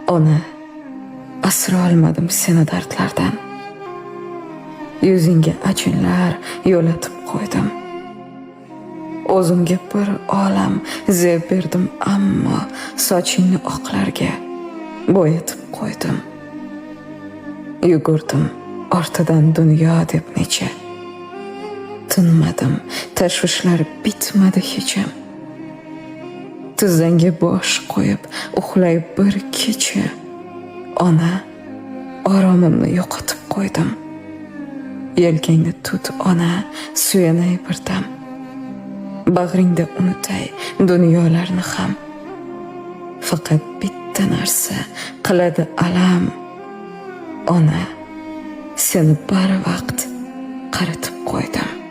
Ona, asrolmadim seni dardlardan. Yuzingga ajinlar yo'latib qo'ydim. O'zimga bir olam zeb berdim, ammo sochingni oqlarga bo'yatib qo'ydim. Yugurdim ortidan dunyo deb necha. Tinmadim, tashvishlar bitmadi hecham. Tizzangga bosh qo'yib uxlay bir kecha. Ona, oromimni yo'qotib qo'ydim. Yelkangni tut, ona, suyanay bir dam. Bag'ringda unutay dunyolarni ham. Faqat bitta narsa qiladi alam. Ona, seni barvaqt qaritib qo'ydim.